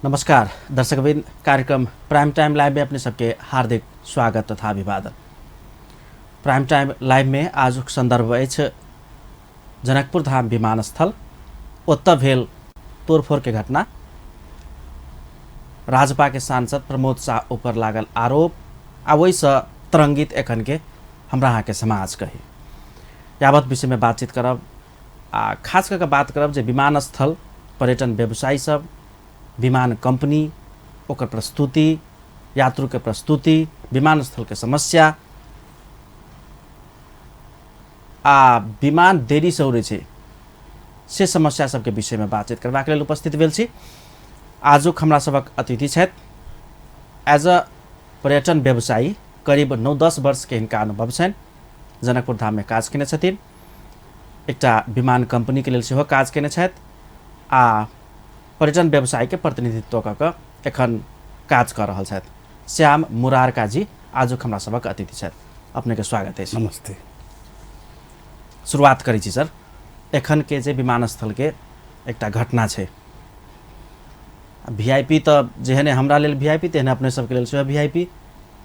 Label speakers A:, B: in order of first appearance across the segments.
A: नमस्कार दर्शकवृंद, कार्यक्रम prime time live में अपने सबके हार्दिक स्वागत तथा अभिवादन। प्राइम टाइम लाइव में आजुक संदर्भ अछि जनकपुर धाम विमानस्थल, ओतऽ भेल तोड़फोड़ के घटना, राजपा के सांसद प्रमोद शाह ऊपर लागल आरोप आ ओहिसँ तरंगित एखन के हमरा अहाँके समाज कही यावत विषय में बातचीत करब आ खास कऽ के बात करब जे विमानस्थल, पर्यटन व्यवसायी सब, विमान कंपनी, ओकर प्रस्तुति, यात्रु के प्रस्तुति, विमानस्थल के समस्या आ विमान देरी से उड़ै छै से समस्या सबके विषय में बातचीत करबाक लेल उपस्थित भेल छी। आजुक हमरा सबक अतिथि छथि एज अ पर्यटन व्यवसायी, करीब 9-10 वर्ष के हिनका अनुभव छनि, जनकपुर धाम में काज केने छथिन, एकटा विमान कंपनी के लेल सेहो काज केने छथि आ पर्यटन व्यवसाय के प्रतिनिधित्व कऽ कऽ एखन काज कऽ रहल छथि। श्याम मुरारका जी आजुक हमरा सबक अतिथि छथि। अपने के स्वागत अछि।
B: नमस्ते।
A: शुरुआत करै छी सर, एखन के जे विमानस्थल के एकटा घटना छै, वीआईपी तऽ जेहने हमरा लेल वीआईपी तेहने अपने सबके लेल सेहो वीआईपी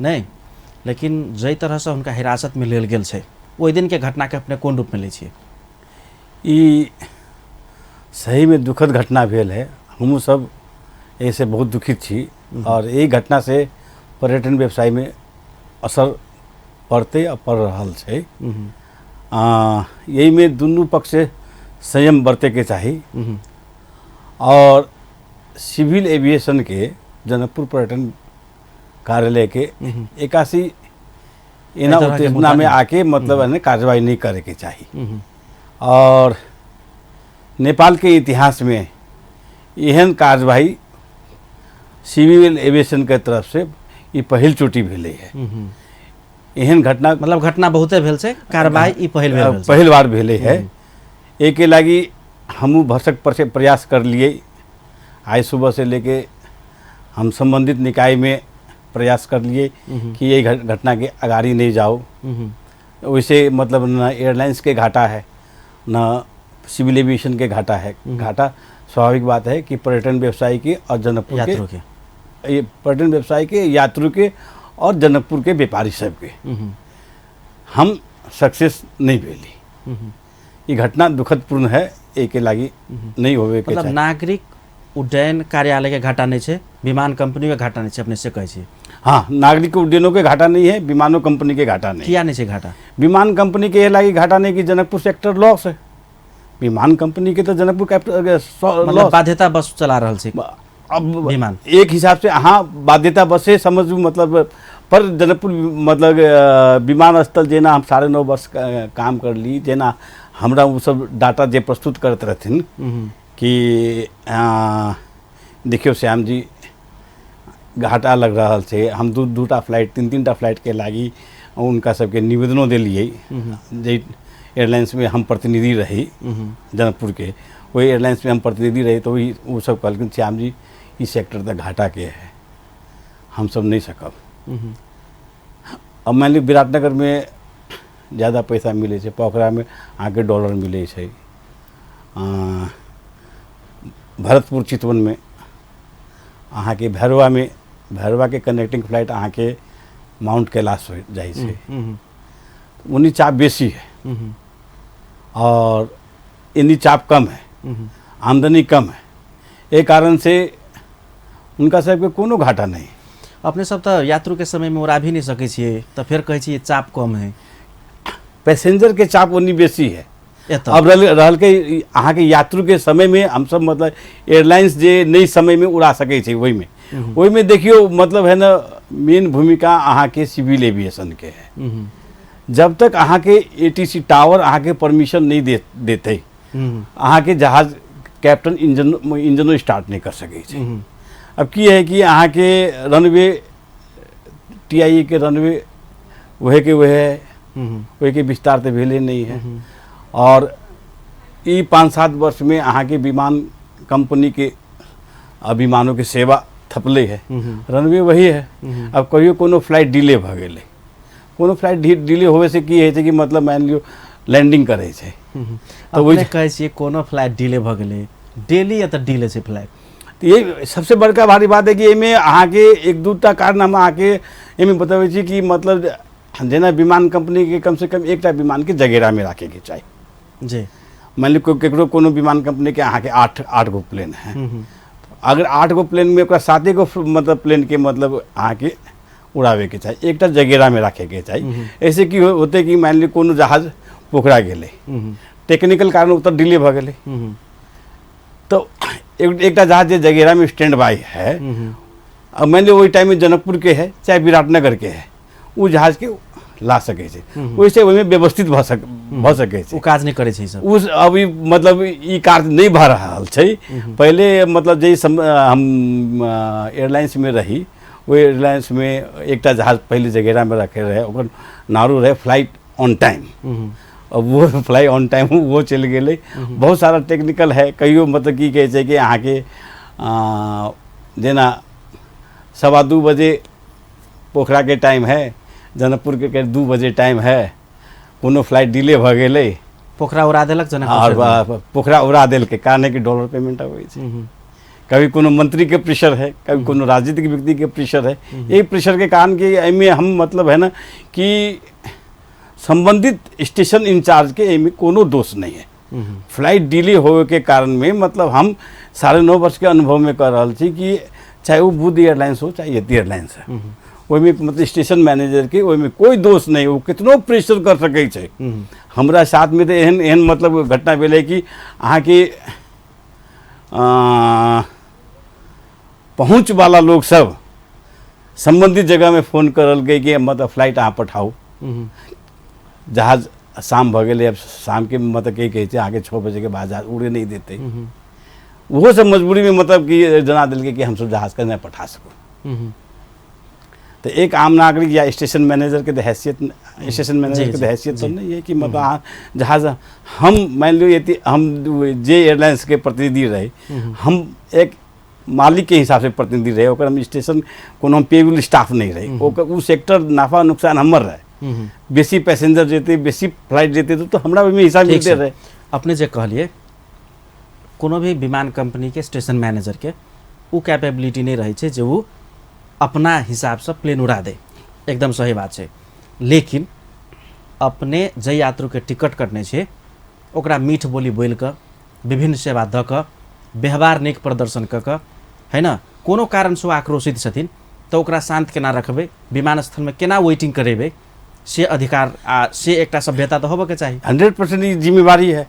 A: नहि, लेकिन जाहि तरहसँ हुनका हिरासतमे लेल गेल छै ओहि दिनके घटनाके अपने कोन रूपमे लै छियै?
B: ई सहीमे दुखद घटना भेल है। हमहूँ सब एहिसँ बहुत दुखित छी और एहि घटनासँ पर्यटन व्यवसायमे असर पड़तै आ पड़ रहल छै। एहिमे दुनू पक्ष संयम बरतैके चाही और सिविल एविएशनके जनकपुर पर्यटन कार्यालयके 81 एना
A: एहि तरहके
B: उत्तेजना
A: मुद्दा
B: में
A: नहि।
B: आके मतलब है कार्रवाई नहीं करे के चाही। और नेपाल के इतिहास में एहन कार्रवाई सिविल एविएशन के तरफ से ई पहिल चोटी भेलै है। एहन घटना
A: मतलब घटना बहुते भेल छै, कार्रवाई ई पहिल बेर भेल छै।
B: पहिल बार भेलै है। एहिके लागि हमहूँ भरसक प्रयास करलियै। आइ सुबह से लेके हम संबंधित निकाय में प्रयास करलियै कि ये घटना के अगाड़ी नहीं जाओ। वैसे मतलब न एयरलाइंस के घाटा है न सिविल एविएशन के घाटा है। घाटा स्वाभाविक बात है कि पर्यटन व्यवसाय के और जनकपुर के
A: यात्रु के,
B: ये पर्यटन व्यवसाय के, यात्रु के और जनकपुर के व्यापारी सबके हम सक्सेस नहीं भेली। ये घटना दुखदपूर्ण है, एके लागि नहीं होवे के
A: मतलब
B: चाही।
A: नागरिक उड्डयन कार्यालय के घाटा नहीं छै, विमान कंपनी के घाटा नहीं छै, अपने से कहै छी।
B: हाँ, नागरिक उड्डयनों के घाटा नहीं है, विमानों कंपनी के घाटा नहीं।
A: किया नहीं छै घाटा?
B: विमान कंपनी के लागि घाटा नहीं कि जनकपुर सेक्टर लॉस है। विमान कंपनी के तो जनकपुर कैपिटल
A: मतलब
B: लॉस।
A: बाध्यता बस चला रहल छै
B: अब
A: विमान।
B: एक हिसाब से अहाँ बाध्यता बसे समझू मतलब, पर जनकपुर मतलब विमानस्थल जेना हम 9.5 वर्ष काम करली, जेना हमरा ओ सब डाटा जे प्रस्तुत करैत रहथिन कि देखियौ श्याम जी घाटा लग रहल छै, हम दू दूटा फ्लाइट तीन तीन टा फ्लाइटके लागि हुनका सबके निवेदनो देलियै। जे एयरलाइंसमे हम प्रतिनिधि रही जनकपुरके, ओहि एयरलाइंसमे हम प्रतिनिधि रही तऽ ओहि ओ सब कहलखिन श्याम जी ई सेक्टर तऽ घाटाके है, हमसब नहि सकब। अब मानि लियौ विराटनगरमे ज़्यादा पैसा मिलै छै, पोखरामे अहाँके डॉलर मिलै छै, भरतपुर चितवनमे अहाँके भैरवामे, भैरवाके कनेक्टिंग फ्लाइट अहाँके माउंट कैलाश हो जाइ छै, ओनी चाप बेसी है और एनी चाप कम है, आमदनी कम है। एहि कारण से हुनका सबके कोनो घाटा नहीं।
A: अपने सब तऽ यात्रु के समय में उड़ा भी नहीं सकै छियै, तऽ फेर कहै छियै चाप कम है।
B: पैसेंजर के चाप ओनी बेसी है।
A: एतऽ।
B: अब रहल के अहाँके यात्रु के समय में हमसब मतलब एयरलाइंस जे नहि समय में उड़ा सकै छै ओहिमे, ओहिमे देखियौ मतलब है न मेन भूमिका अहाँके सिविल एविएशन के है। जब तक अहाँके एटीसी टावर अहाँके परमिशन नहीं देतै, अहाँके जहाज कैप्टन इंजनो स्टार्ट नहीं कर सकै छै। अब की है कि अहाँके रनवे टीआईए के रनवे वहे के वहे है, ओहिके विस्तार तऽ भेले नहीं है। और ई 5-7 वर्ष में अहाँके विमान कंपनी के विमानों के सेवा थपले है, रनवे वही है। अब कहियो कोनो फ्लाइट डिले भऽ गेलै, कोनो फ्लाइट डिले होवे से की होइ छै कि मतलब मानि लियौ लैंडिंग करै छै।
A: तऽ ओहि कहै छियै कोनो फ्लाइट डिले भऽ गेलै, डेली एतऽ डिले छै फ्लाइट।
B: तऽ ये सबसे बड़का भारी बात है कि एहिमे अहाँके एक दूटा कारण हम अहाँके एहिमे बतबै छी कि मतलब जेना विमान कंपनीके कमसँ कम एकटा विमानके जगेरामे राखैके चाही।
A: जी।
B: मान लियौ केकरो कोनो विमान कंपनीके अहाँके 8 गो प्लेन है, अगर 8 गो प्लेनमे ओकरा 7 गो मतलब प्लेनके मतलब अहाँके उड़ाबैके चाही, एकटा जगेरामे राखैके चाही। ऐसे की होतै कि मान लियौ कोनो जहाज पोखरा गेलै, टेक्निकल कारण ओतऽ डिले भऽ गेलै, तऽ एकटा जहाज जे जगेरामे स्टैंड बाय है, अब मान लियौ ओहि टाइममे जनकपुरके है चाहे विराटनगरके है, ओ जहाजके ला सकै छै, ओहिसँ ओहिमे व्यवस्थित भऽ सकै छै।
A: ओ काज नहि करै छै ई सब।
B: उस अभी मतलब ई कार्य नहि भऽ रहल छै। पहिले मतलब जे हम एयरलाइंसमे रही, ओहि एयरलाइंसमे एकटा जहाज पहिले जगेरामे रखे रहै, ओकर नारो रहै फ्लाइट ऑन टाइम, अब वो फ्लाई ऑन टाइम वो चलि गेलै। बहुत सारा टेक्निकल है, कहियो मतलब की कहै छै कि अहाँके जेना 2:15 बजे पोखराके टाइम है, जनकपुरके 2 बजे टाइम है, कोनो फ्लाइट डिले भऽ गेलै,
A: पोखरा उड़ा देलक जनकपुर
B: और पोखरा उड़ा देलकै, कारण है कि डॉलर पेमेंट अबै छै। कभी कोनो मंत्री के प्रेशर है, कभी कोनो राजनीतिक व्यक्ति के प्रेशर है, यही प्रेशर के कारण कि एहिमे हम मतलब है ना कि संबंधित स्टेशन इंचार्ज के एहिमे कोनो दोष नहीं है। फ्लाइट डिले होवे के कारण में मतलब हम 9.5 वर्ष के अनुभव में कर रहल छी कि चाहे वो बुद्ध एयरलाइंस हो चाहे यति एयरलाइंस है, ओहिमे मतलब स्टेशन मैनेजर के ओहिमे कोई दोष नहीं, वो कितनो प्रेशर कर सकै छै। हमरा साथमे तऽ एहन एहन मतलब घटना भेलै कि अहाँके पहुँचवला लोक सब सम्बन्धित जगहमे फोन करलकै कि मतलब फ्लाइट अहाँ पठाउ, जहाज शाम भऽ गेलै, अब शामके मतलब की कहै छै अहाँके 6 बजेके बाद जहाज उड़े नहि देतै, ओहो सब मजबूरीमे मतलब कि जना देलकै कि हमसब जहाजके नहि पठा सकू। तऽ एक आम नागरिक या स्टेशन मैनेजरके तऽ हैसियत, स्टेशन मैनेजरके तऽ हैसियत तऽ नहि है कि मतलब अहाँ जहाज हम मानि लियौ यदि हम जे एयरलाइंसके प्रतिनिधि रही, हम एक मालिकके हिसाबसँ प्रतिनिधि रही, ओकर हम स्टेशन कोनो हम पेबल स्टाफ नहि रही, ओकर ओ सेक्टर नाफा नुकसान हमर रहै, बेसी पैसेंजर जेतै बेसी फ्लाइट जेतै तऽ हमरा ओहिमे हिसाब मिलते रहै।
A: अपने जे कहलियै कोनो भी विमान कंपनीके स्टेशन मैनेजरके ओ कैपेबिलिटी नहि रहै छै जे ओ अपना हिसाबसँ प्लेन उड़ा दे, एकदम सही बात छै। लेकिन अपने जे यात्रूके टिकट कटने छै ओकरा मीठ बोली बोलि कऽ विभिन्न सेवा दऽ कऽ व्यवहार नीक प्रदर्शन कऽ कऽ है न, कोनो कारणसँ ओ आक्रोशित छथिन तऽ ओकरा शान्त केना रखबै, विमानस्थलमे केना वेटिंग करेबै, से अधिकार आ से एकटा सभ्यता तऽ होबऽके चाही।
B: 100% ई जिम्मेवारी है।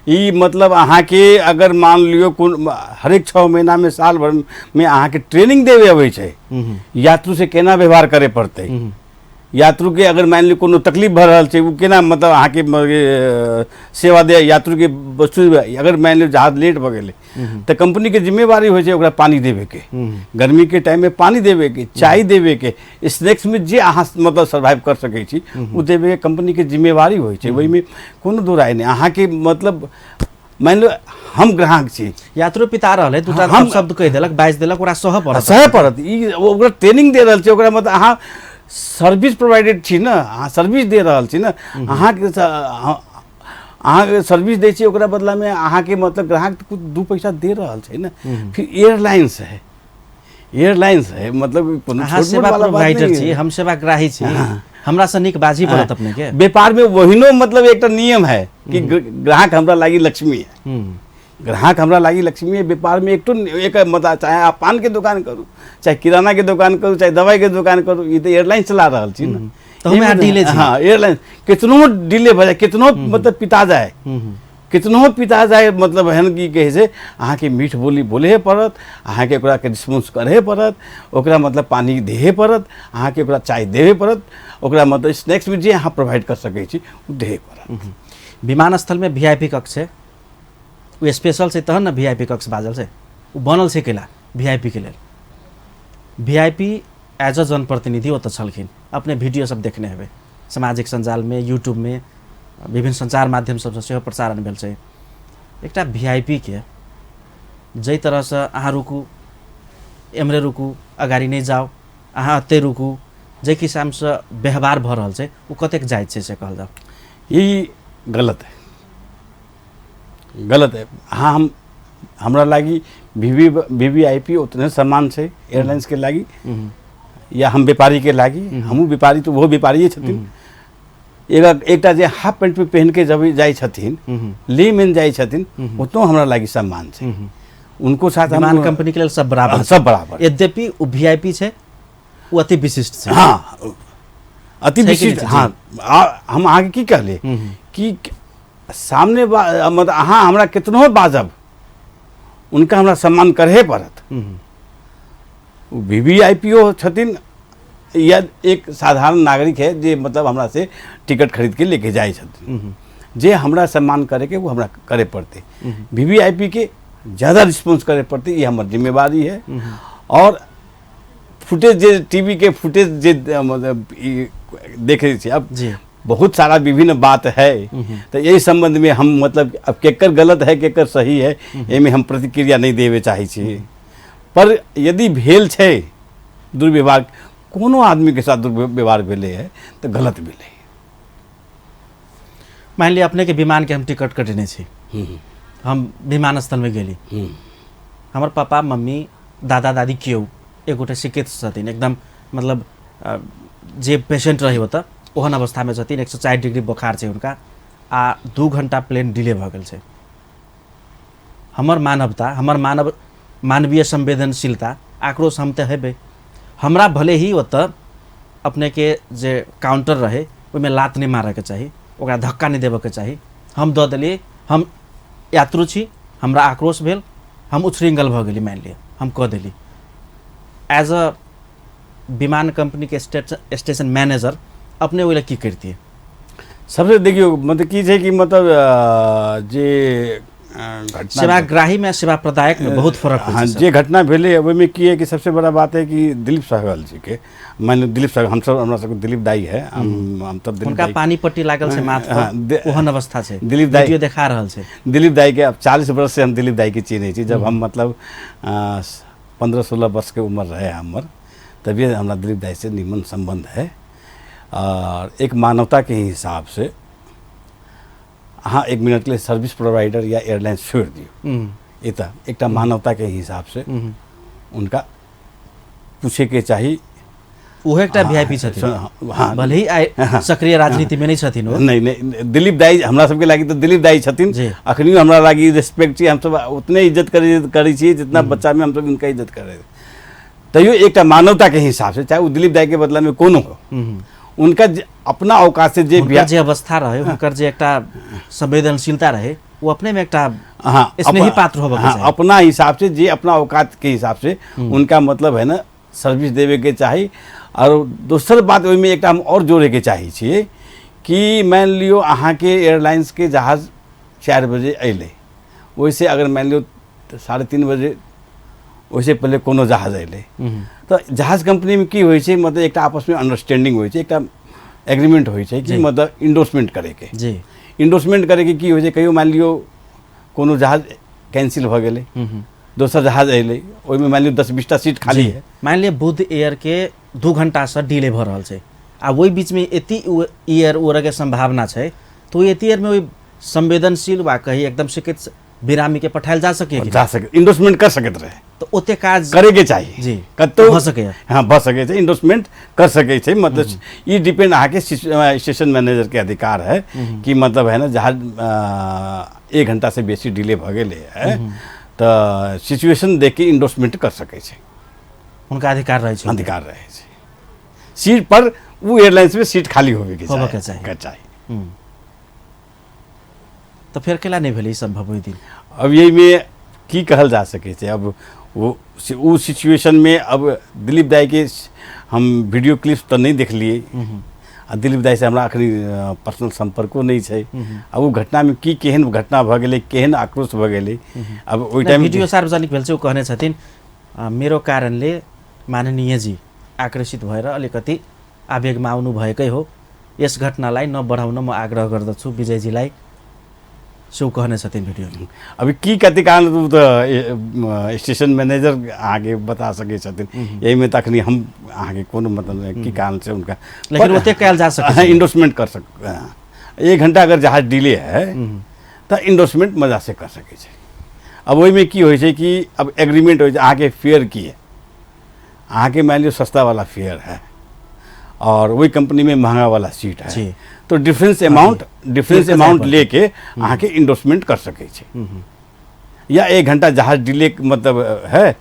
B: ई मतलब अहाँके अगर मान लियौ कोन हरेक 6 महीनामे साल भरिमे अहाँके ट्रेनिंग देवे अबै छै यात्रू से केना व्यवहार करे पड़तै, यात्रूके अगर मान लियौ कोनो तकलीफ भऽ रहल छै ओ केना मतलब अहाँके सेवा दे, यात्रूके वस्तु अगर मान लियौ जहाज लेट भऽ गेलै तऽ कंपनीके जिम्मेवारी होइ छै ओकरा पानि देबेके, गर्मीके टाइममे पानि देबेके, चाय देबेके, स्नैक्समे जे अहाँ मतलब सर्वाइव कर सकै छी ओ देबेके कंपनीके जिम्मेवारी होइ छै, ओहिमे कोनो दू राय नहि। अहाँके मतलब मानि लियौ हम ग्राहक छी,
A: यात्रू पिता रहलै, दूटा
B: हम
A: शब्द कहि देलक बाजि देलक, ओकरा सहऽ पड़त,
B: सहऽ पड़त। ई ओकरा ट्रेनिंग दे रहल छै, ओकरा मतलब अहाँ सर्विस प्रोवाइडेड छी ने, अहाँ सर्विस दे रहल छी ने, अहाँके अहाँके सर्विस दै छी ओकरा बदलामे अहाँके मतलब ग्राहक कुछ 2 पैसा दे रहल छै ने। फिर एयरलाइंस है, एयरलाइंस है मतलब कोनो
A: अहाँ
B: छोट मोट
A: सेवा
B: वाला बात
A: प्रोवाइडर
B: नहीं
A: छी,
B: है।
A: हम सेवाग्राही छी, हमरा से नीक बाजी पड़त अपने के।
B: व्यापार में वहीनो मतलब एकटा नियम है कि ग्राहक हमरा लागी लक्ष्मी है, ग्राहक हमरा लागी लक्ष्मी है। व्यापार में एकटो एक मतलब चाहे आप पान के दुकान करू, चाहे किराना के दुकान करू, चाहे दवाई के दुकान करू, ई तऽ एयरलाइंस चला रहल छी ने।
A: तऽ हमे अहाँ डिले छी।
B: हाँ, एयरलाइंस कितनो डिले भऽ जाए, कितनो मतलब पिता जाए, कितनो पिता जाए, मतलब एहन की कहै छै अहाँके मीठ बोली बोलहे पड़त, अहाँके ओकरा के रिस्पॉन्स करहे पड़त, ओकरा मतलब पानि देहे पड़त, अहाँके ओकरा चाय देहे पड़त, ओकरा मतलब स्नैक्स भी जे अहाँ प्रोवाइड कर सकै छी ओ देहे पड़त।
A: विमानस्थलमे VIP कक्ष छै, ओ स्पेशल छै तहन ने VIP कक्ष बाजल छै, ओ बनल छै कैला VIP के लेल। VIP as a जनप्रतिनिधि ओतऽ छलखिन, अपने वीडियो सब देखने हेबै सामाजिक सञ्जालमे, यूट्यूबमे, विभिन्न सञ्चार माध्यम सबसँ सेहो प्रसारण भेल छै। एकटा VIP के जाहि तरहसँ अहाँ रुकू, एम्हरे रुकू, अगाडि नहि जाउ, अहाँ एतै रुकू, जाहि किसिमसँ व्यवहार भऽ रहल छै ओ कतेक जायज छै से कहल जाउ?
B: ई गलत है, गलत है। अहाँ हम हमरा लागि वीवी वीवीआईपी उतने सम्मान छै एयरलाइंसके लागि या हम व्यापारीके लागि, हमहूँ व्यापारी तऽ ओहो व्यापारिए छथिन। एकटा जे हाफ पैंटमे पहिनके जब जाइ छथिन, लेमेन जाइ छथिन, ओतनो हमरा लागि सम्मान छै। उनको साथ
A: विमान कंपनी के लेल सब बराबर,
B: सब बराबर।
A: यद्यपि ओ वीआईपी छै, ओ अति विशिष्ट छै।
B: हाँ, अति विशिष्ट। हाँ, हम अहाँके की कहलियै कि सामने मतलब अहाँ हमरा कितनो बाजब, उनका हमरा सम्मान करहे पड़त। वीवीआईपीओ छथिन या एक साधारण नागरिक है जे मतलब हमरा से टिकट खरीद के लेके जाइ छथिन, जे हमरा सम्मान करैके वो हमरा करे पड़तै। वीवीआईपी के ज़्यादा रिस्पॉन्स करे पड़तै, ये हमर जिम्मेवारी है। और फुटेज जे टीवी के फुटेज जे मतलब देखे छी, अब बहुत सारा विभिन्न बात है, तो यही संबंध में हम मतलब अब केकर गलत है केकर सही है एहिमे हम प्रतिक्रिया नहीं देवे चाहै छी। पर यदि भेल छै दुर्व्यवहार, कोनो आदमी के साथ दुर्व्यवहार भेलै है तो गलत भेलै।
A: मान लिअ अपने के विमान के हम टिकट कटेने छी, हम विमानस्थल में गेली, हमर पापा मम्मी दादा दादी केओ एक गोटे सिकित छथिन, एकदम मतलब जे पेशेंट रही ओतऽ ओहन अवस्थामे छथिन, 104 डिग्री बोखार छै हुनका, आ 2 घंटा प्लेन डिले भऽ गेल छै। हमर मानवता, हमर मानवीय संवेदनशीलता आक्रोश हम तऽ हेबै। हमरा भले ही ओतऽ अपनेके जे काउंटर रहे ओहिमे लात नहि मारऽके चाही, ओकरा धक्का नहि देबऽके चाही, हम दऽ देलियै, हम यात्रु छी, हमरा आक्रोश भेल, हम उछृंगल भऽ गेली, मानि लिअ हम कऽ देली। एज अ विमान कंपनीके स्टेशन मैनेजर अपने ओहि लए की करितियै?
B: सबसे देखियौ मतलब की छै कि मतलब जे घटना
A: सेवाग्राही में सेवा प्रदायक में बहुत फर्क होइ
B: हाँ,
A: छै।
B: जे घटना भेलै ओहिमे की है कि सबसे बड़ा बात है कि दिलीप सहगल जी के, माने दिलीप सहगल, हमसब हमरा सबके दिलीप दाई है, हम तब दिलीप
A: हुनका पानी पट्टी लागल छै माथ पर, ओहन अवस्था छै,
B: दिलीप दाई
A: वीडियो देखा रहल छै।
B: दिलीप दाई के अब 40 वर्ष से हम दिलीप दाई के चिन्है छी। जब हम मतलब 15-16 वर्ष के उम्र रहे हमर, तभी हमरा दिलीप दाई से निमन संबंध है। और एक मानवता के हिसाब से अहाँ एक मिनट के लिए सर्विस प्रोवाइडर या एयरलाइंस छोड़ दियौ, एतऽ एकटा मानवता के हिसाब से उनका पूछे के चाही।
A: ओहो एकटा वीआईपी छथिन,
B: हाँ,
A: भले ही आइ सक्रिय राजनीति में नहीं छथिन ओ।
B: नहीं नहीं, दिलीप दाई हमरा सबके लागि तऽ दिलीप दाई छथिन, अखनियो हमरा लागि रेस्पेक्ट छी, हमसब उतने इज्जत करै छियै जितना बच्चा में हमसब उनका इज्जत करै। तैयो एकटा मानवता के हिसाब से, चाहे वो दिलीप दाई के बदला में कोनो हो, उनका अपना औकात से जे
A: जे अवस्था रहे, हुनकर जे एकटा संवेदनशीलता रहे, वो अपने में एकटा स्नेही पात्र होबऽ के चाही।
B: अपना हिसाब से जे अपना औकात के हिसाब से उनका मतलब है ना सर्विस देवे के चाही। और दोसर बात ओहिमे एकटा हम और जोड़े के चाहै छियै कि मानि लियौ अहाँके एयरलाइंस के जहाज 4 बजे अयलै, ओहिसे अगर मानि लियौ 3:30 बजे ओहिसे पहिले कोनो जहाज अयलै, तऽ जहाज कंपनीमे की होइ छै, मतलब एकटा आपसमे अंडरस्टैंडिंग होइ छै, एकटा एग्रीमेंट होइ छै कि मतलब इंडोर्समेंट करैके।
A: जी,
B: इंडोर्समेंट करैके की होइ छै, कहियो मानि लियौ कोनो जहाज कैंसिल भऽ गेलै, दोसर जहाज अयलै, ओहिमे मानि लियौ 10-20 टा सीट खाली है।
A: मानि लिअ बुद्ध एयर के 2 घंटासँ डिले भऽ रहल छै, आ ओहि बीचमे एती एयर उड़ैके सम्भावना छै, तऽ ओहि एती एयरमे ओहि संवेदनशील वा कही एकदम सिकित बिरामी के पठायल जा सके,
B: जा सके, इंडोर्समेंट कर सकैत रहे,
A: तऽ ओते काज
B: करैके चाही
A: जी,
B: कतौ
A: भऽ सकैए।
B: हाँ, भऽ सकै छै, इंडोर्समेंट कर सकै छै। मतलब ई डिपेंड अहाँके स्टेशन मैनेजर के अधिकार है कि मतलब है ना जहाज 1 घंटा से बेसी डिले भऽ गेलै है तऽ सिचुएशन देख के इंडोर्समेंट कर सकै छै,
A: हुनका अधिकार रहै छै,
B: अधिकार रहै छै। सीट पर ओ एयरलाइंस में सीट खाली होबे के चाही।
A: तऽ फेर केला नहि भेलै ई सम्भव ओहि दिन?
B: अब यहीमे की कहल जा सकै छै, अब वो सिचुएशन में अब दिलीप दाई के हम वीडियो क्लिप तऽ नहि देखलियै, आ दिलीप दाई से हमरा अखनी पर्सनल सम्पर्को नहि छै, आ ओ घटनामे की केहन घटना भऽ गेलै, केहन आक्रोश भऽ गेलै, अब ओहि टाइम
A: वीडियो सार्वजनिक भेल छै। ओ कहने छथिन मेरो कारणले माननीयजी आक्रोशित भएर अलिकति आवेगमा आउनु भएकै हो, यस घटनालाई नबढाउन म आग्रह गर्दछु विजयजीलाई, सो कहने छथिन वीडियोमे।
B: अभी की कथी कारण ओ तऽ स्टेशन मैनेजर अहाँके बता सकै छथिन, एहिमे तऽ अखनी हम अहाँके कोनो मतलब की कारण छै हुनका,
A: लेकिन ओते कयल जा सकै छै,
B: इंडोर्समेंट कर सक, 1 घंटा अगर जहाज डिले है तऽ इंडोर्समेंट मजा से कर सकै छै। अब ओहिमे की होइ छै कि अब एग्रीमेंट होइ छै अहाँके फेयर की है, अहाँके मानि लियौ सस्ता वाला फेयर है और वही कंपनी में महंगा वाला सीट है
A: जी।
B: तो डिफरेंस अमाउंट डिफरेंस
A: जी,
B: अमाउंट
A: पड़तै।
B: लेके अहाँके इंडोर्समेंट कर सकै छै। या 1 घंटा जहाज डिले मतलब है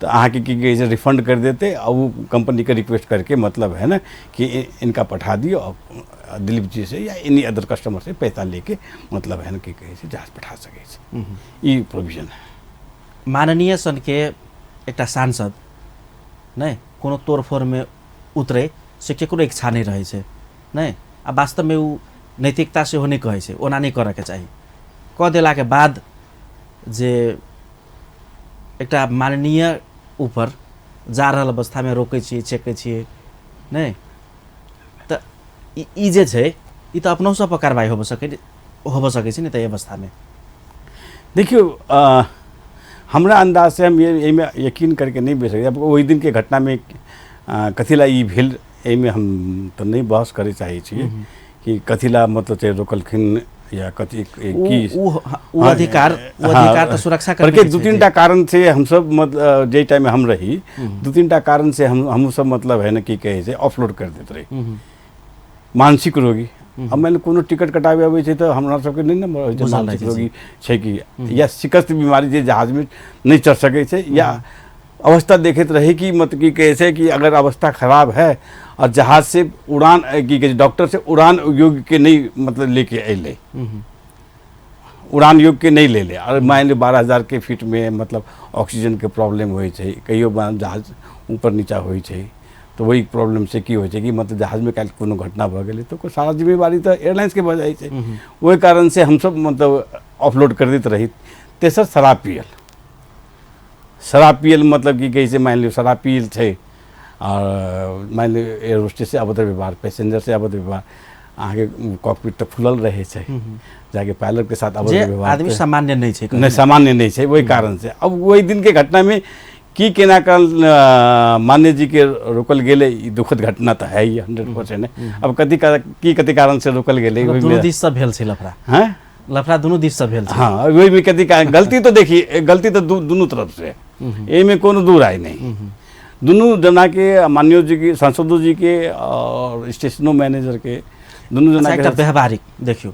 B: तो अहाँके की कहै छै रिफंड कर देते और वो कंपनी के रिक्वेस्ट करके मतलब है ना कि इनका पठा दियो और दिलीप जी से या एनी अदर कस्टमर से पैसा लेके मतलब है ना की कहै छै जहाज पठा सकै छै। ई प्रोविजन है।
A: माननीय सनके एकटा सांसद नहि कोनो तोड़फोड़मे उतरे से केकरो इच्छा नहि रहै छै नहि, आ वास्तवमे ओ नैतिकता सेहो नहि कहै छै, ओना नहि करऽके चाही। कऽ देलाके बाद जे एकटा माननीय ऊपर जा रहल अवस्थामे रोकै छियै, छेकै छियै नहि, तऽ ई जे छै ई तऽ अपनो सब पर कार्रवाई होबऽ सकै छै ने तऽ एहि अवस्थामे।
B: देखियौ हमरा अन्दाजसँ हम एहिमे यकीन करके नहि बैस सकै। ओहि दिनके घटनामे कथी ला ई भेल एहिमे हम तऽ नहि बहस करय चाहै छी कि कथी ला मतलब छै रोकलखिन या कथी की
A: ओ अधिकार, ओ अधिकार तऽ सुरक्षा
B: करके
A: कर्मीके
B: दू
A: छै
B: तीन टा कारण से हमसब मतलब जाहि टाइममे हम रही 2-3 टा कारण से हमहूँ सब मतलब है ना की कहै छै ऑफलोड कर दैत रही। मानसिक रोगी अब मानि लिअ कोनो टिकट कटाबे अबै छै तऽ हमरा सबके नहि ने होइ छै
A: बुझल
B: मानसिक
A: रहै छै।
B: रोगी छै कि या शिकस्त बीमारी जे जहाजमे नहि चढ़ सकै छै या अवस्था देखैत रही कि मतलब की कहै छै कि अगर अवस्था खराब है और जहाज से उड़ान की कहै छै डॉक्टर से उड़ान योग्य के नहीं मतलब लेके अयलै, उड़ान योग्य के नहीं ले ले और मानि लिअ 12,000 के फीट में मतलब ऑक्सीजन के प्रॉब्लम होइ छै, कहियो जहाज ऊपर नीचा होइ छै तऽ ओहि प्रॉब्लम से की होइ छै कि मतलब जहाजमे काल्हि कोनो घटना भऽ गेलै तऽ ओकर सारा जिम्मेवारी तऽ एयरलाइंसके भऽ जाइ छै। ओहि कारण से हमसब मतलब ऑफलोड कर दैत रही। तेसर शराब पियल, शराब पियल मतलब की कहै छै मानि लियौ शराब पियल छै आओर मानि लियौ एयर होस्टेस से अभद्र व्यवहार, पैसेंजर से अभद्र व्यवहार, अहाँके कॉकपिट तऽ खुलल रहै छै जाके पायलटके साथ अभद्र
A: जे
B: व्यवहार
A: आदमी सामान्य नहि छै,
B: नहि सामान्य नहि छै, ओहि कारण से। अब ओहि दिनके घटनामे की केना कर मान्य जी के रोकल गेलै ई दुखद घटना तऽ है ही 100% है। अब कथी की कथी कारण से रोकल गेलै
A: मतलब
B: ओहिमे
A: दुनू दिस से भेल छै लफड़ा।
B: हैं?
A: लफड़ा दुनू दिस से भेल छै।
B: हाँ ओहिमे कथी कारण गलती तो देखिए गलती तऽ दुनू तरफ से, एहिमे कोनो दू राय नहीं। दुनू जनाके माननीय जी के सांसदो जी के और स्टेशनो मैनेजर के दुनू
A: अच्छा,
B: जना
A: एकटा
B: के
A: व्यवहारिक देखियौ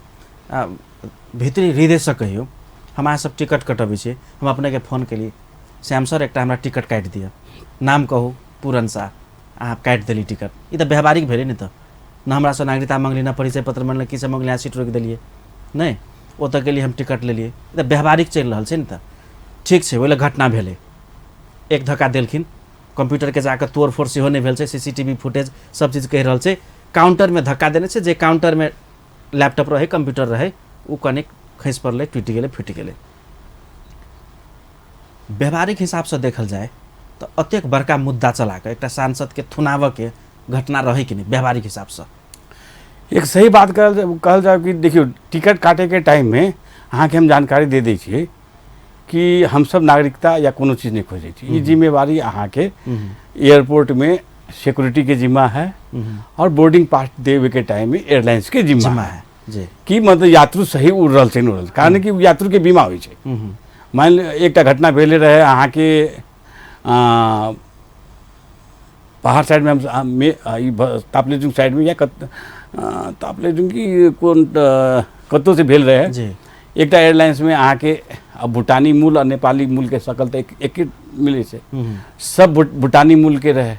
A: भीतरी हृदयसँ कहियौ, हम अहाँ सब टिकट कटबै छियै, हम अपनेके फोन केलियै श्याम सर एकटा हमरा टिकट काटि दिअ, नाम कहू पूरन शाह, अहाँ काटि देली टिकट, ई तऽ व्यवहारिक भेलै ने। तऽ न हमरासँ नागरिकता मङ्गली, न परिचय पत्र मङ्गली, की सब मङ्गली, अहाँ सीट रोकि देलियै नहि, ओतऽ गेलियै हम टिकट लेलियै, ई तऽ व्यवहारिक चलि रहल छै ने। तऽ ठीक छै, ओहि लए घटना भेलै, एक धक्का देलखिन, कम्प्यूटरके जाकऽ तोड़फोड़ सेहो नहि भेल छै, CCTV footage सब चीज कहि रहल छै, काउंटरमे धक्का देने छै, जे काउंटरमे लैपटॉप रहै कम्प्यूटर रहै ओ कनिक खसि पड़लै, टूटि गेलै, फूटि गेलै। व्यवहारिक हिसाबसँ देखल जाय तऽ अतेक बड़का मुद्दा चला कऽ एकटा सांसदके थुनाबऽके घटना रहै कि नहि व्यवहारिक हिसाबसँ?
B: एक सही बात कहल जाय कि देखियौ टिकट काटैके टाइममे अहाँके हम जानकारी दे दै छियै कि हमसब नागरिकता या कोनो चीज नहि खोजै छी, ई जिम्मेवारी अहाँके एयरपोर्टमे सिक्योरिटीके जिम्मा है और बोर्डिंग पास देवे के टाइम में एयरलाइंस के जिम्मा
A: जिम्मा
B: है
A: है जी
B: कि मतलब यात्रु सही उड़ रहल छै नहि उड़ रहल छै, कारण कि यात्रुके बीमा होइ छै। मानि लिअ एकटा घटना भेले रहै अहाँके पहाड़ साइडमे हम ई तापलेजुङ साइडमे या तापलेजुङ की कोन कतहु से भेल रहै
A: जी।
B: एकटा एयरलाइंसमे अहाँके अब भूटानी मूल आ नेपाली मूलके शकल तऽ एके मिलै छै, सब भूटानी मूलके रहै,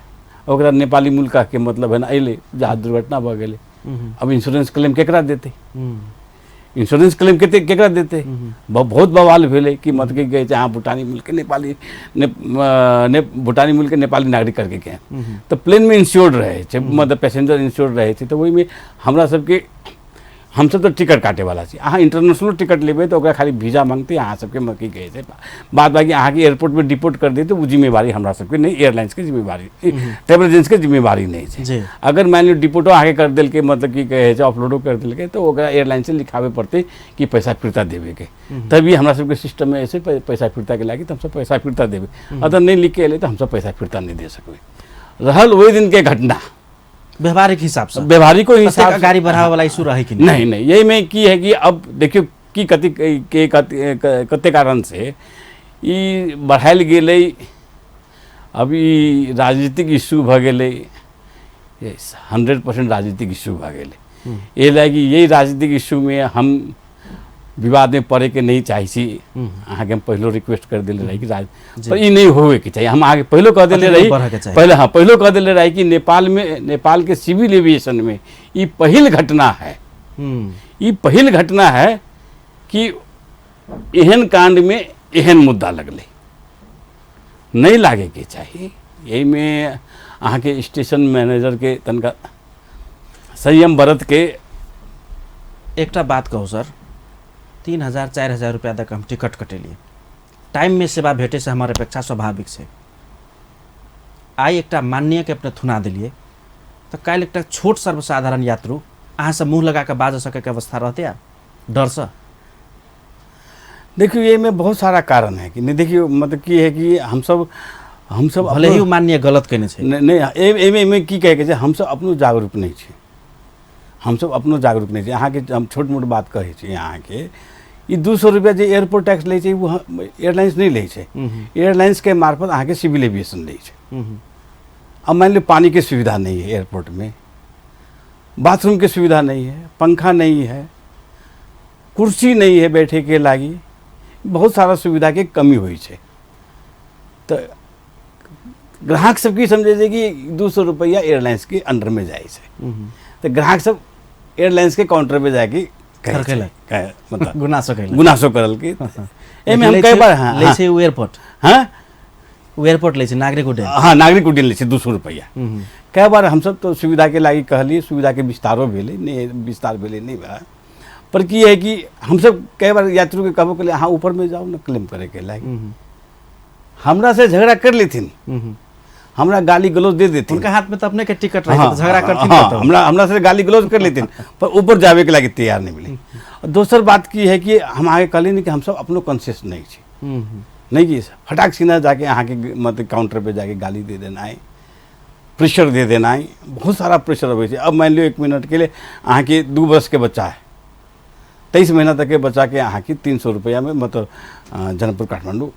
B: ओकरा नेपाली मूल कहके मतलब है ना अयलै जहाज दुर्घटना भऽ गेलै। अब इंश्योरेंस क्लेम केकरा देतै? इंश्योरेंस क्लेम कते केकरा देतै? बहुत बवाल भेलै कि मतलब की कहै छै अहाँ भूटानी मूलके नेपाली ने भूटानी मूलके नेपाली नागरिक करके के तऽ प्लेनमे इंश्योर्ड रहै छै, मतलब पैसेंजर इंश्योर्ड रहै छै, तऽ ओहिमे हमरा सबके हमसब तऽ टिकट काटैवला छी। अहाँ इंटरनेशनल टिकट लेबै तऽ ओकरा खाली वीजा मांगतै अहाँ सबके मतलब की कहै छै, बाद बाकी अहाँके एयरपोर्टमे डिपोर्ट कर देतै, ओ जिम्मेवारी हमरा सबके नहि, एयरलाइंसके जिम्मेवारी, ट्रेवल एजेंसीके जिम्मेवारी नहि छै।
A: जी।
B: अगर मानि लियौ डिपोर्टो अहाँके कर देलकै मतलब की कहै छै ऑफलोडो कर देलकै तऽ ओकरा एयरलाइंससँ लिखाबै पड़तै कि पैसा फिरता देबेके, तभी हमरा सबके सिस्टममे ऐसे पैसा फिरताके लागि तऽ हमसब पैसा फिरता देबै, अगर नहि लिखके एलै तऽ हमसब पैसा फिरता नहि दे सकबै। रहल ओहि दिनके घटना
A: व्यवहारिक हिसाबसँ,
B: व्यवहारिको हिसाब
A: अतेक गाड़ी बढ़ावे वाला इशू रहे कि
B: नहीं? नहीं नहीं, यही में की है कि अब देखियो कि कति के कते कारण से ई बढ़ायल गेलै। अब ई राजनीतिक इश्यू भऽ गेलै, 100% राजनीतिक इश्यू भऽ गेलै। एहि लागि यही राजनीतिक इश्यूमे हम विवादमे पड़ैके नहि चाहै छी। अहाँके हम पहिलो रिक्वेस्ट कर देले रही कि राज पर ई नहि होबेके चाही। हम अहाँके पहिलो कह देले रही, पहले हाँ पहिलो कह देले रही कि नेपालमे, नेपालके सिविल एविएशनमे ई पहिल घटना है, ई पहिल घटना है कि एहन कांडमे एहन मुद्दा लगलै, नहि लागैके चाही। एहिमे अहाँके स्टेशन मैनेजरके तनिका संयम बरत के।
A: एकटा बात कहू सर, 3000 4000 रुपया दऽ कऽ हम टिकट कटेलियै, टाइममे सेवा भेटै से हमर अपेक्षा स्वाभाविक छै। आइ एकटा माननीयके अपने थुना देलियै तऽ काल्हि एकटा छोट सर्वसाधारण यात्रु अहाँसँ मुँह लगा कऽ बाजऽ सकैके अवस्था रहतै आब डरसँ?
B: देखियौ एहिमे बहुत सारा कारण है कि नहि। देखियौ मतलब की है कि हमसब
A: भले ही माननीय गलत केने छै,
B: नहि एहिमे एहिमे की कहैके छै, हमसब अपनो जागरूक नहि छी, हमसब अपनो जागरूक नहि छी। अहाँके हम छोट मोट बात कहै छी अहाँके, ई 200 रुपैआ जे एयरपोर्ट टैक्स लै छै ओ एयरलाइंस नहि लै छै, एयरलाइंसके मार्फत अहाँके सिविल एविएशन लै छै। अब मानि लियौ पानिके सुविधा नहि है एयरपोर्टमे, बाथरूमके सुविधा नहीं है, पंखा नहीं है, कुर्सी नहीं है बैठे के लागी, बहुत सारा सुविधा के कमी होइ छै। तऽ ग्राहक सब की समझै छै कि 200 रुपैआ एयरलाइंसके अंडरमे जाइ छै, तऽ ग्राहक सब एयरलाइंसके काउंटर पे जाके
A: खड़खेलक,
B: मतलब
A: गुनासो कयलक,
B: गुनासो करलकै। एहिमे हम कई बार
A: हाँ लै छै ओ एयरपोर्ट,
B: हाँ
A: ओ एयरपोर्ट लै छै नागरिक उड्डयन,
B: हाँ नागरिक उड्डयन लै छै 200 रुपैआ। कई बार हमसब तऽ सुविधाके लागि कहलियै, सुविधाके विस्तारो भेलै नहि, विस्तार भेलै नहि भेलै, पर की है कि हमसब कई बार यात्रुके कहबो केलियै अहाँ ऊपरमे जाउ ने क्लेम करैके लागि, हमरा से झगड़ा कर लेथिन, हमरा गाली गलौज दे देथिन,
A: उनका हाथ में तो अपने के टिकट रहे, हाँ, झगड़ा करथिन,
B: हाँ, हमरा हमरा से गाली गलौज कर लेथिन पर ऊपर जावे के लागि तैयार नहीं मिले। दोसर बात की है कि हम आगे कहली नहीं कि हमसब अपनो कॉन्शियस नहीं छी, नहीं कि फटाक सीना जाके अहाँके मतलब काउंटर पे जाके गाली दे देना है, प्रेशर दे देना है, बहुत सारा प्रेशर अबै छै। अब मानि लियौ 1 मिनट के लिए अहाँके 2 वर्ष के बच्चा है, 23 महीना तक के बच्चा के अहाँके 300 रुपैआ में मतलब जनकपुर काठमाडौँ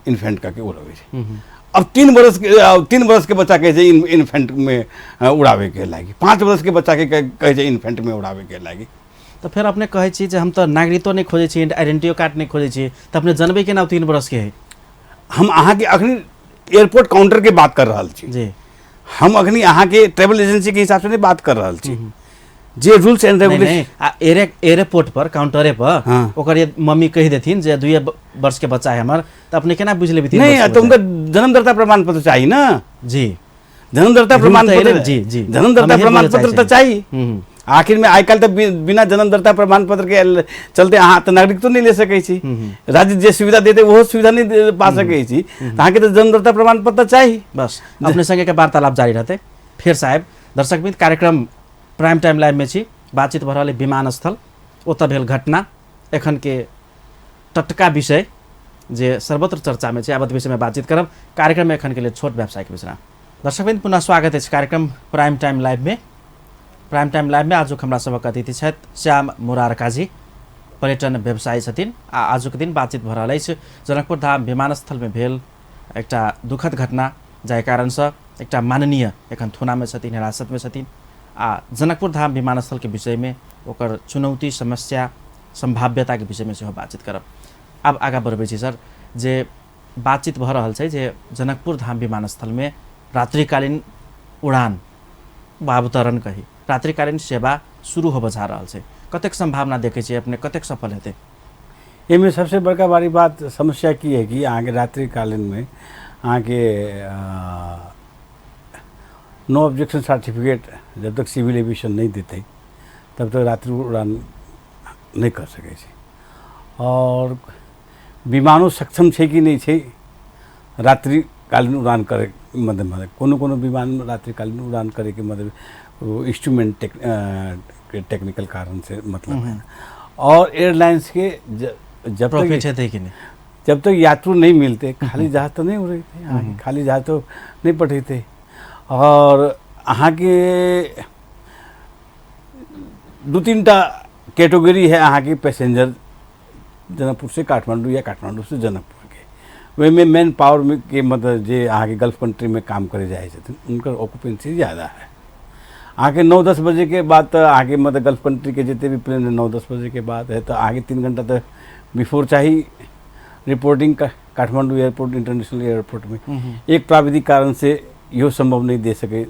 B: इन्फेंट करके उड़ाबै छै। अब 3 वर्ष के, 3 वर्ष के बच्चा कहै छै इन्फेंट में उड़ाबै के लागि, 5 वर्ष के बच्चा के कहै छै इन्फेंट में उड़ाबै के लागि।
A: तऽ फेर अपने कहै छी जे हम तऽ नागरिकत्व नहि खोजै छी, आइडेंटिटी कार्ड नहि खोजै छी, तऽ अपने जनबै केना 3 वर्ष के है?
B: हम अहाँके अखनी एयरपोर्ट काउंटर के बात कर रहल छी
A: जी,
B: हम अखनी अहाँके ट्रेवल एजेंसी के हिसाब से नहीं बात कर रहल छी, जे रूल्स एंड रेगुलेशन।
A: आ एयरपोर्ट पर काउंटरे पर, हाँ। ओकर ये मम्मी कहि देथिन जे 2 वर्ष के बच्चा है हमर, तऽ अपने केना बुझि लेबै?
B: नहीं तऽ हुनका जन्मदर्ता प्रमाण पत्र चाही ना
A: जी,
B: जन्मदर्ता प्रमाण पत्र
A: जी जी,
B: जन्मदर्ता प्रमाण पत्र तऽ चाही। आखिर में आइ काल्हि तऽ बिना जन्मदर्ता प्रमाण पत्र के चलते अहाँ तऽ नागरिकत्व नहि ले सकै छी, राज्य जे सुविधा देतै ओहो सुविधा नहि पा सकै छी, अहाँके तऽ जन्मदर्ता प्रमाण पत्र चाही।
A: बस अपने संगे के वार्तालाप जारी रहतै। फेर साहेब दर्शकवृन्द, कार्यक्रम प्राइम टाइम लाइव में छी, बातचीत भऽ रहल अइ विमानस्थल ओतऽ भेल घटना, एखन के टटका विषय जे सर्वत्र चर्चा में छै, आबत विषय में बातचीत करब। कार्यक्रम में एखन के लिए छोट व्यावसायिक विश्राम। दर्शकवृन्द पुनः स्वागत अछि कार्यक्रम प्राइम टाइम लाइव में। प्राइम टाइम लाइव में आजुक हमरा सभक अतिथि छथि श्याम मुरारका जी, पर्यटन व्यवसायी छथिन। आ आजुक दिन बातचीत भऽ रहल अछि जनकपुर धाम विमानस्थल में भेल एकटा दुखद घटना, जाहि कारणसँ एकटा माननीय एखन थुनामे छथिन, हिरासतमे छथिन। आ जनकपुर धाम विमानस्थलके विषयमे ओकर चुनौती, समस्या, सम्भाव्यताके विषयमे सेहो बातचीत करब। आब आगाँ बढ़बै छी सर, जे बातचीत भऽ रहल छै जे जनकपुर धाम विमानस्थलमे रात्रिकालीन उड़ान वा अवतरण कही, रात्रिकालीन सेवा शुरू होबऽ जा रहल छै, कतेक सम्भावना देखै छियै अपने, कतेक सफल हेतै?
B: एहिमे सबसे बड़का बारी बात समस्या की है कि अहाँके रात्रिकालीनमे अहाँके नो ऑब्जेक्शन सर्टिफिकेट जब तक सिविल एविएशन नहि देतै तब तक रात्रि उड़ान नहि कर सकै छै। आओर विमानो सक्षम छै कि नहि छै रात्रिकालीन उड़ान करै, मतलब कोनो कोनो विमान रात्रिकालीन उड़ान करैके मतलब ओ इंस्ट्रूमेंट टेक्निकल कारण से मतलब है। और एयरलाइंस के जब
A: प्रॉफिट हेतै कि नहि,
B: जब तक यात्रु नहीं मिलते खाली जहाज तो नहीं उड़ेते, अहाँके खाली जहाज तो नहीं पठेते। और अहाँके 2-3 टा कैटेगरी है अहाँके पैसेंजर, जनकपुर से काठमांडू या काठमांडू से जनकपुर के। ओहिमे मैन पावर के मतलब जे अहाँके गल्फ कंट्रीमे काम करे जाइ छथिन हुनकर ऑक्यूपेंसी ज़्यादा है। अहाँके 9-10 बजे के बाद तऽ अहाँके मतलब गल्फ कंट्री के जते भी प्लेन है 9-10 बजे के बाद है तऽ अहाँके 3 घंटा तऽ बिफोर चाही reporting Kathmandu airport international airport में। एक प्राविधिक कारण से इहो संभव नहीं दे सके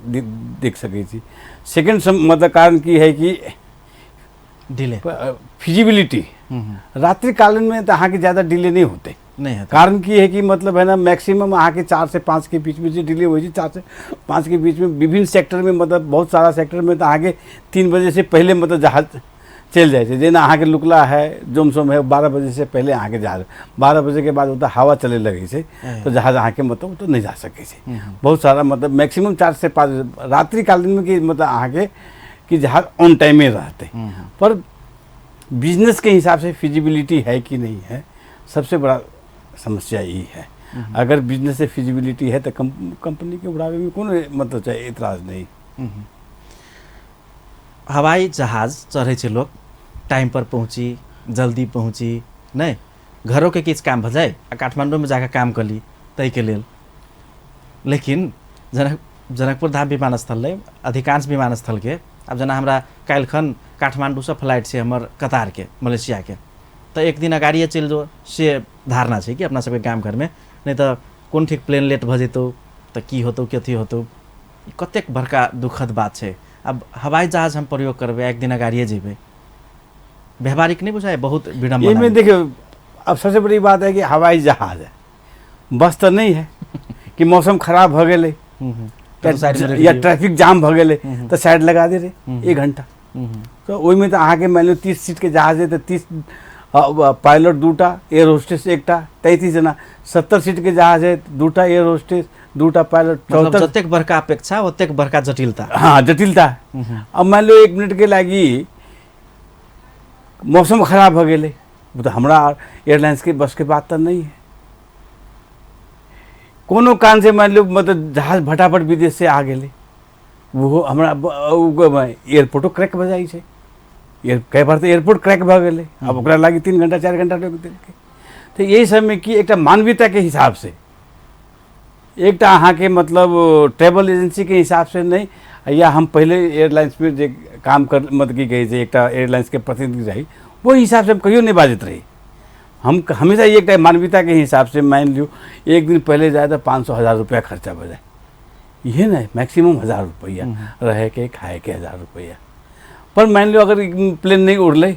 B: देख सकै छी। सेकंड मतलब कारण की है कि
A: डिले
B: फिजिबिलिटी रात्रिकालीन में तो अहाँके ज़्यादा डिले नहीं होते
A: नहीं होते।
B: कारण की है कि मतलब है ना मैक्सिमम अहाँके 4 से 5 के बीच में जे डिले होइ छै, 4 से 5 के बीच में विभिन्न सेक्टर में मतलब बहुत सारा सेक्टर में तो अहाँके 3 बजे से पहले मतलब जहाज चलि जाइ छै। जेना अहाँके लुकला है जोमसोम है 12 बजे से पहले अहाँके जहाज 12 बजे के बाद ओतऽ हवा चले लगै छै तो जहाज अहाँके मतलब ओतऽ नहि जा सकै छै। बहुत सारा मतलब मैक्सिमम 4 से 5 रात्रिकालीन में कि मतलब अहाँके कि जहाज ऑन टाइमे रहतै। पर बिजनेस के हिसाब से फिजिबिलिटी है कि नहीं है सबसे बड़ा समस्या यही है। अगर बिजनेस से फिजिबिलिटी है तो कंपनी के उड़ावे में कोनो मतलब चाहे एतराज नहीं।
A: हवाई जहाज चढ़ै छै लोग टाइम पर पहुँची जल्दी पहुँची नहीं घरों के किछु काम भऽ जाए आ काठमांडू में जाकर काम कली ताहिके लेल। लेकिन जनकपुर धाम विमानस्थल नहि अधिकांश विमानस्थलके आब जेना हमरा काल्हिखन काठमांडूसँ फ्लाइट छै हमर कतारके मलेशियाके तऽ एक दिन अगाड़िए चलि जो से धारणा छै कि अपना सबके गाम घरमे, नहीं तऽ कोन ठीक प्लेन लेट भऽ जेतौ तऽ की होतौ कथी होतौ। कतेक बड़का दुखद बात छै। आब हवाई जहाज हम प्रयोग करबै एक दिन अगाड़िए जेबै व्यवहारिक नहीं बुझाए, बहुत विडम्बना।
B: इसमें देखियो अब सबसे बड़ी बात है कि हवाई जहाज है बस तो नहीं है कि मौसम खराब हो गए या ट्रैफिक जाम भ गेलै तऽ साइड लगा दे रहे 1 घंटा। तो ओहिमे तऽ अहाँके मानि लियौ 30 सीटके जहाज है तऽ 30 पायलट 2टा एयर होस्टेस 1टा 33 जना 70 सीटके जहाज है 2टा एयर होस्टेस 2टा पायलट
A: मतलब जतेक बड़का अपेक्षा ओतेक बड़का जटिलता।
B: हाँ जटिलता। अब मान लियौ 1 मिनटके लागि मौसम खराब भऽ गेलै तऽ हमरा एयरलाइंसके बसके बात तऽ नहीं है। कोनो कारण से मान लियौ मतलब जहाज फटाफट विदेश से आ गेलै ओहो हमरा एयरपोर्टो क्रैक भऽ जाइ छै। कई बार तऽ एयरपोर्ट क्रैक भऽ गेलै आब ओकरा लागि 3 घंटा 4 घंटा रोकि देलकै। तऽ यही सबमे कि एकटा मानवीयताके हिसाबसँ एकटा अहाँके मतलब ट्रेवल एजेंसीके हिसाबसँ नहि या हम पहिले एयरलाइंसमे जे काम कर मतलब की कहै छै एकटा एयरलाइंसके प्रतिनिधि रही ओहि हिसाबसँ हम कहियो नहि बाजैत रही। हम हमेशा एक मानवीयताके हिसाबसँ मानि लियौ एक दिन पहले जाए तो 500-1000 रुपया खर्चा भऽ जाए इहे ने मैक्सिमम 1000 रुपया रहैके खाएके 1000 रुपया। पर मानि लियौ अगर प्लेन नहीं उड़लै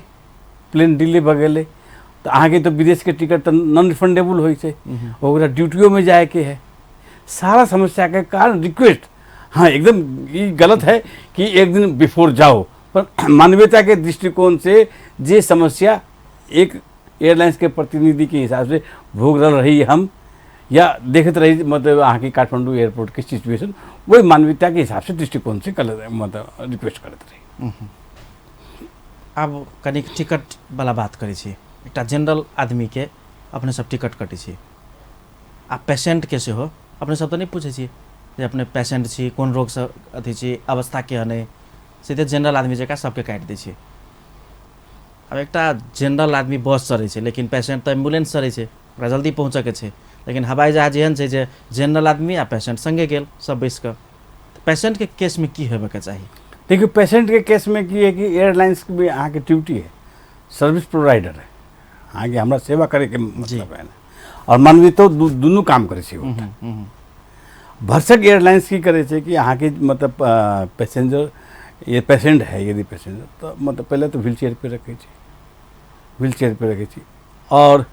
B: प्लेन डिले भऽ गेलै तऽ अहाँके तऽ विदेशके टिकट तऽ नॉन रिफंडेबल होइ छै ओकरा ड्यूटियोमे जायके है। सारा समस्याके कारण रिक्वेस्ट हाँ एकदम ई गलत है कि एक दिन बिफोर जाओ पर मानवीयताके दृष्टिकोण से जे समस्या एक एयरलाइंस के प्रतिनिधि के हिसाब से भोग रहल रही हम या देखते रही मतलब अहाँके काठमांडू एयरपोर्ट के सिचुएशन वही मानवीयता के हिसाब से दृष्टिकोण से गलत मतलब रिक्वेस्ट करैत रही।
A: आब कनिक टिकट वाला बात करै छी। एकटा जनरल आदमीके अपने सब टिकट कटै छी आ पेशेंटके सेहो अपने सब तऽ नहि पूछै छी जे अपने पेशेंट छी कोन रोगसँ अथी छी अवस्था केहन अइ, सीधे जनरल आदमी जकाँ सबके काटि दै छी। आब एकटा जनरल आदमी बस चढ़ै छै लेकिन पेशेंट तऽ एम्बुलेंस चढ़ै छै ओकरा जल्दी पहुँचऽके छै। लेकिन हवाई जहाज एहन छै जे जनरल आदमी आ पेशेंट सङ्गे गेल सब बैस कऽ। पेशेंटके केसमे की हेबाके चाही?
B: देखियौ पेशेंटके केसमे की है कि एयरलाइंस भी अहाँके ड्यूटी है सर्विस प्रोवाइडर है अहाँके हमरा सेवा करैके मतलब है और मानवीयतो दुनू काम करै छै। भरसक एयरलाइंस की करै छै कि अहाँके मतलब पैसेंजर ये पेशेंट है यदि पैसेंजर तो मतलब पहले तो व्हील चेयर पे रखै छै व्हील चेयर पे रखै छी और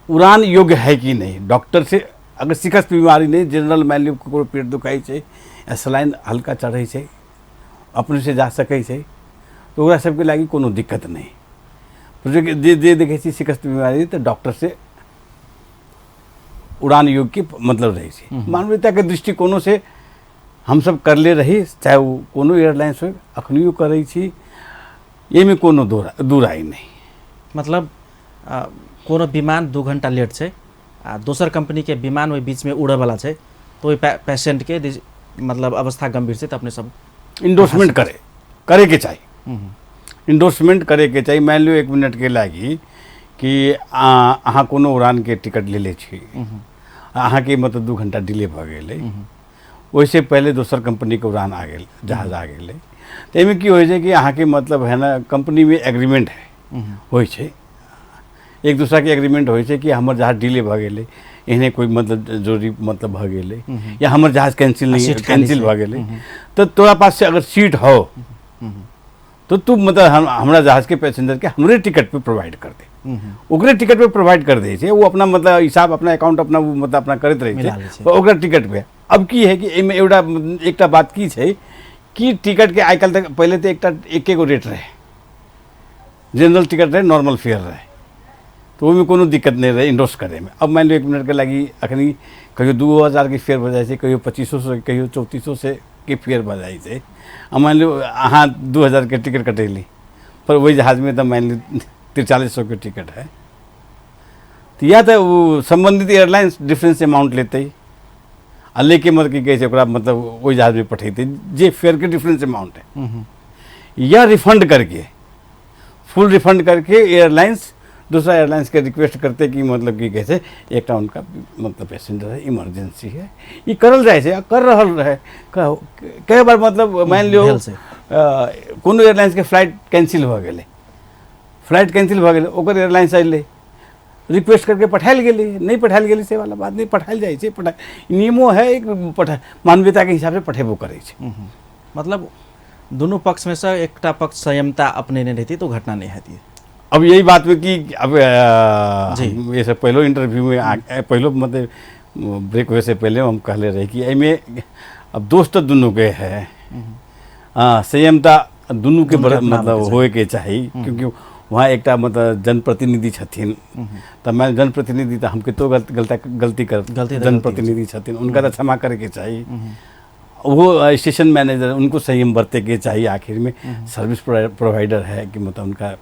B: उड़ान योग्य है कि नहीं डॉक्टर से अगर शिकस्त बीमारी नहीं जनरल मान लियौ ककरो पेट दुखाइ छै या सलाइन हल्का चढ़ै छै अपने से जा सकै छै तऽ ओकरा सबके लागि कोनो दिक्कत नहि। जे जे देखै छी शिकस्त बीमारी तऽ डॉक्टर से उड़ान योग्य के मतलब रहै छै। मानवीयताके दृष्टिकोणोसँ हमसब करले रही चाहे ओ कोनो एयरलाइंस हो अखनियो करै छी एहिमे कोनो दूराइ नहि।
A: मतलब कोनो विमान 2 घंटा लेट छै आ दोसर कंपनीके विमान ओहि बीचमे उड़ैवला छै तऽ ओहि पेशेंटके मतलब अवस्था गंभीर छै तऽ अपने सब
B: इंडोर्समेंट करैके चाही। इंडोर्समेंट करैके चाही। मानि लियौ 1 मिनटके लागि कि अहाँ कोनो उड़ानके टिकट लेले छी, अहाँके मतलब 2 घंटा डिले भऽ गेलै, ओहिसँ पहिले दोसर कंपनीके उड़ान आ गेल, जहाज आ गेलै। तऽ एहिमे की होइ छै कि अहाँके मतलब है ना कंपनीमे एग्रीमेंट है होइ छै, एक दूसराके एग्रीमेंट होइ छै कि हमर जहाज डिले भऽ गेलै, एहने कोइ मतलब जरूरी मतलब भऽ गेलै या हमर जहाज कैंसिल नहीं
A: सीट खाली
B: कैंसिल
A: छै।
B: भऽ गेलै, तऽ तोरा पास से अगर सीट हो तो तू मतलब हमरा जहाज के पैसेंजर के हमरे टिकट पे प्रोवाइड कर दे, ओकरे टिकट पे प्रोवाइड कर दै छै। वो अपना मतलब हिसाब अपना अकाउंट अपना वो मतलब अपना करैत रहै
A: मिला लै
B: छै
A: छै।
B: ओकरा टिकट पे। अब की है कि एहिमे एउटा एकटा बात की छै कि टिकट के आइ काल्हि तक पहिले तऽ एकटा एके गो रेट रहे, जनरल टिकट रहे, नॉर्मल फेयर रहे, तऽ ओहिमे कोनो दिक्कत नहि रहै इंडोर्स करैमे। अब मानि लियौ 1 मिनटके लागि अखनी कहियो 2000 के फेयर भऽ जाइ छै, कहियो 2500 कहियो 3400 के फेयर भऽ जाइ छै। आ मानि लियौ अहाँ 2000 के टिकट कटेली, पर ओहि जहाजमे तऽ मानि लियौ 4300 के टिकट है, तऽ या तऽ ओ सम्बन्धित एयरलाइंस डिफरेंस अमाउंट लेतै आ लेके मतलब की कहै छै ओकरा मतलब ओहि जहाजमे पठेतै जे फेयरके डिफरेंस अमाउंट है, या रिफंड करके फुल रिफंड करके एयरलाइंस दूसरा एयरलाइंस के रिक्वेस्ट करते कि मतलब की कहै छै एकटा उनका मतलब पैसेंजर है, इमरजेंसी है, ई करल जाइ छै आ कर रहल रहै। कए बार मतलब मानि लियौ
A: भेल छै।
B: कोनो एयरलाइंसके फ्लाइट कैंसिल भऽ गेलै, फ्लाइट कैंसिल भऽ गेलै, ओकर एयरलाइंस अयलै, रिक्वेस्ट करके पठायल गेलै, नहि पठायल गेलै से वाला बात नहि, पठायल जाइ छै, पठा नियमो है एक पठा मानवीयताके हिसाबसँ पठेबो करै छै।
A: मतलब दुनू पक्षमे सँ एकटा पक्ष संयमता अपनेने रहितै तऽ ओ घटना नहि हेतै।
B: अब यही बात में कि अब
A: जी।
B: ये सब पहलो इंटरव्यू में पहलो मतलब ब्रेक हुए से पहले हम कहले रहे कि एहिमे अब दोष तो दुनू के है, हाँ संयमता दुनू के
A: दुनू के अपनाबैके
B: मतलब
A: चाही।
B: होए के चाही, क्योंकि वहाँ एकटा मतलब जनप्रतिनिधि छथिन, तऽ मैं जनप्रतिनिधि तऽ हम कतो गलती कर
A: गलती तऽ गलती
B: जनप्रतिनिधि छथिन, उनका तऽ क्षमा करैके चाही। वो स्टेशन मैनेजर उनको संयम बरते के चाहिए, आखिर में सर्विस प्रोवाइडर है कि मतलब उनका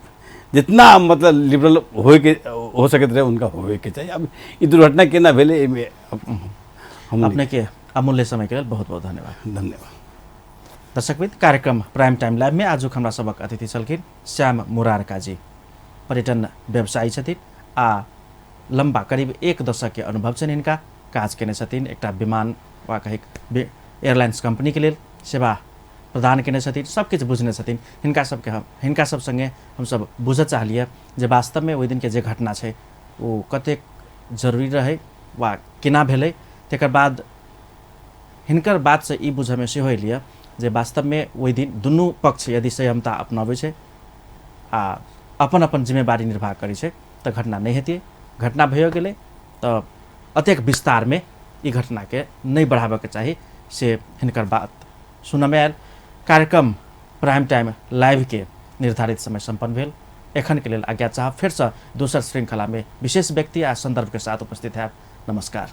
B: जितना मतलब लिबरल होए के हो सकैत रहे उनका होए के चाहिए। अब ई दुर्घटना केना भेलै एहिमे अब हम
A: अपने के अमूल्य समय के लेल बहुत बहुत धन्यवाद।
B: धन्यवाद।
A: दर्शकवृन्द, कार्यक्रम प्राइम टाइम लाइव में आजुक हमरा सबक अतिथि छलखिन श्याम मुरारका जी, पर्यटन व्यवसायी छथिन आ लम्बा करीब 1 दशक के अनुभव छनि हिनका, काज केने छथिन एकटा विमान वा कही एयरलाइंस कंपनी के लेल सेवा प्रदान केने छथिन, सब किछु बुझने छथिन। हिनका सब संगे हमसब बुझऽ चाहलियै जे वास्तवमे ओहि दिनके जे घटना छै ओ कतेक जरूरी रहै वा केना भेलै। तकर बाद हिनकर बातसँ ई बुझऽमे सेहो एलियै जे वास्तवमे ओहि दिन दुनू पक्ष यदि संयमता अपनाबै छै आ अपन अपन जिम्मेवारी निर्वाह करै छै तऽ घटना नहि हेतै। घटना भइयो गेलै तऽ अतेक विस्तारमे ई घटनाके नहि बढ़ाबऽके चाही, से हिनकर बात सुनऽमे आयल। कार्यक्रम प्राइम टाइम लाइव के निर्धारित समय सम्पन्न भेल। एखन के लेल आज्ञा चाहब, फेरसँ दोसर श्रृंखलामे विशेष व्यक्ति आ सन्दर्भके साथ उपस्थित हैब। नमस्कार।